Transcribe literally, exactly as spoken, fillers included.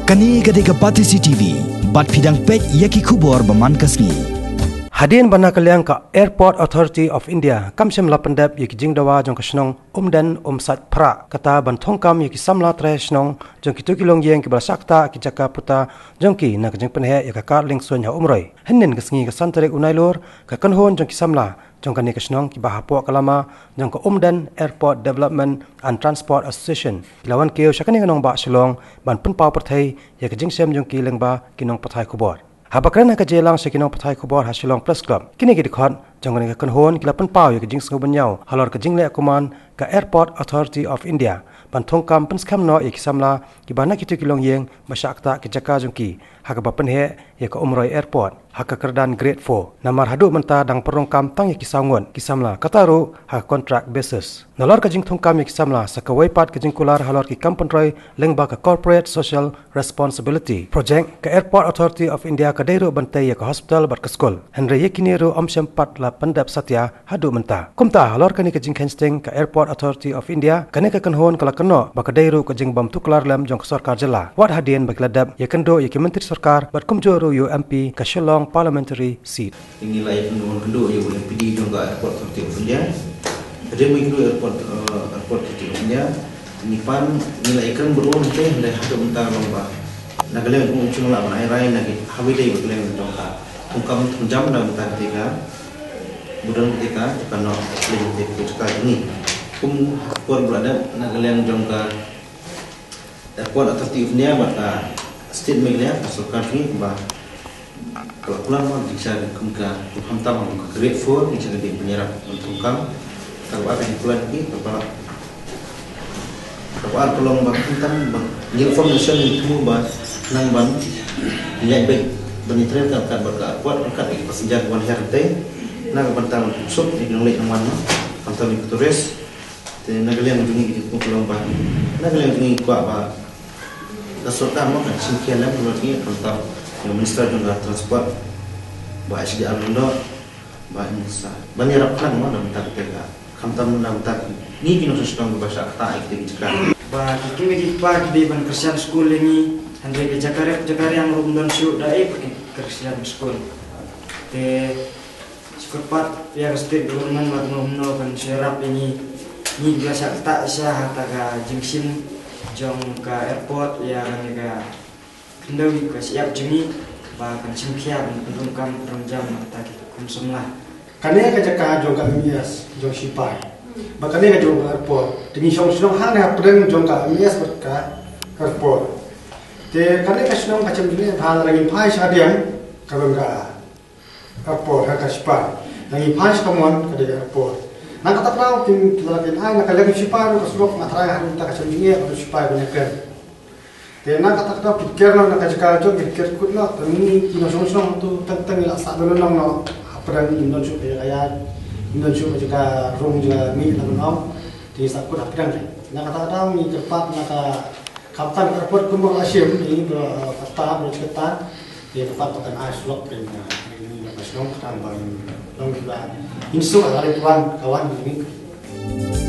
Kane ka dei ka Batesi T V, bad phi dang peit ïa ki khubor ba man ka sngi. Hadien ba na ka liang ka Airport Authority of India kam shym la pyndep ïa ki jingdawa jong ka shnong Umden Umsait Phra, kata ban thungkam ïa ki samla trai shnong jong kito ki longïing kiba la shah ktah ki jaka puta jong ki na ka jingpynheh ïa ka kad liengsuiñ ha Umroi. Hynnin ka sngi ka san tarik u Nailur, ka kynhun jong ki samla jong kane ka shnong kiba hapoh ka lama jong ka Umden Airport Development and Transport Association ki la wan kiew sha kane ka nongbah Shillong ban pynpaw pyrthei ïa ka jingshem jong ki lyngba ki nongpathai khubor. Haba kren ha ka jingïalang sha ki nongpathai khubor ha Shillong Press Club, kine ki dkhot jong kane ka kynhun ki la pynpaw ïa ka jingsngewbha ñiaw halor ka jingleh kuman ka Airport Authority of India ban thungkam pynskhem noh ïa ki samla kiba na kito ki longïing ba shah ktah ki jaka jong ki ha kaba pynheh ïa ka Umroi Airport ha ka kyrdan Grade four. Namar haduh mynta dang pynrung kam tang ïa ki saw ngut ki samla, kata ruh ha ka contract basis. Nalor ka jingthungkam ïa ki samla, sa kawei pat ka jingkular halor ki kam pynroi lyngba ka Corporate Social Responsibility Project, ka Airport Authority of India ka dei ruh ban tei ïa ka hospital bad ka skul. Hynrei ïa kine ruh ym shym pat la pyndep satia haduh mynta. Kumta halor kane ka jingkheiñ sting ka Airport Authority of India, kane ka kynhun ka la kynnoh ba ka dei ruh ka jingbym tuklar lem jong ka sorkar jylla, wat hadien ba ki la dep ïakynduh ïa ki myntri sorkar bad kumjuh ruh ïa u M P ka Shillong Parliamentary Seat. Ngi la ïakynduh, ïakynduh ïa u M P D jong ka Airport Authority of India. Hadien ba ngi ïakynduh Airport, eh, Airport Authority of India, ngi pan, ngi la ïakren bad u, hynrei haduh mynta long ba na ka liang u ym shym lah ban ai rai na ki haba ïadei bad ka liang jong ka thungkam thungjam na ka bynta kata ka, ba don kata ka, ka noh lem kata ka jaka jong ngi. Kum por ba la dep na ka liang jong ka Airport Authority of India bad ka State Meghalaya, ka sorkar jong ngi, ba ka la kular mo, jingshisha kum ka, khamtam ka Grade four, jingshisha ka dei ban ïarap ban thungkam. Kaba ar ka jingkular jong ngi, kaba, kaba ar ka long ba khamtam ba ngi la formation, ngi thmu ba nang ban ïaid beit ban ïatrei ryngkat bad ka airport, ryngkat ïa ki passenger kiban hiar hangtei, na ka bynta ban pynsuk ïa ki nongleit nongwan, khamtam ïa ki tourist. Te na ka liang jong ngi ki jingkyrkhu ka long ba, na ka liang jong ngi kwah ba ka sorkar mo kan shim khia lem, ka long ngi khamtam ïa u Minister jong ka Transport, Bah H D R Lyngdoh, ba in sa ban ïarap khnang mo na ka bynta kata ka, khamtam na ka bynta ngi ki nongshong shnong ba shah ktah ïa kita ki jaka. Ba ki kmie ki kpa ki dei ban kyrshan skul ïa ngi, hynrei ka jaka rep jaka riang ruh ym don shuh, da ei ba ki kyrshan skul. Te shu kyrpad ïa ka state government bad kumno kumno kan shu ïarap ïa ngi. Ngi ki la shah ktah sha ha kata ka jingshim jong ka airport ïa kane ka khyndew ka shyiap jong ngi, ba kan shim khia ban pynrung kam pynrung jam na kata ki kum samla. Kane ka jaka jong ka M E S jong sipai, ba kane ka jong ka airport. Te ngi shong shnong hangne hapdeng jong ka M E S bad ka airport. Te kane ka shnong ka shem jingeh bha, lada ngin phai sha ka diang ka don ka airport ha ka sipai. Lada ngin phai sha ka mon ka dei ka airport. Na kata ka daw kin, lada kin ai na ka liang sipai ruh ka surok, nga tharai haduh mynta ka shem jingeh bad u sipai ban ïakren. Te na kata ka daw ki ker noh na ka jaka jong, ki ker kut noh, te ngi ki nongshong shnong tu teng teng ngi la sah ban long noh hapdeng, ngim don shuh ka jaka ïaid, ngim don shuh ka jaka rung jaka mih na ban ong. Te ngi sah kut hapdeng te. Na kata ka daw ngi kyrpad na ka Khamtam ka airport kumba ka shim ïa ngi, ba, eh, kata, ba kata, ïa ka pat ba kan ai surok ïa ngi, ïa ngi na ka shnong, kata ba ngi long kiba ngin suk ha ri tuan ka wan ïa ngi.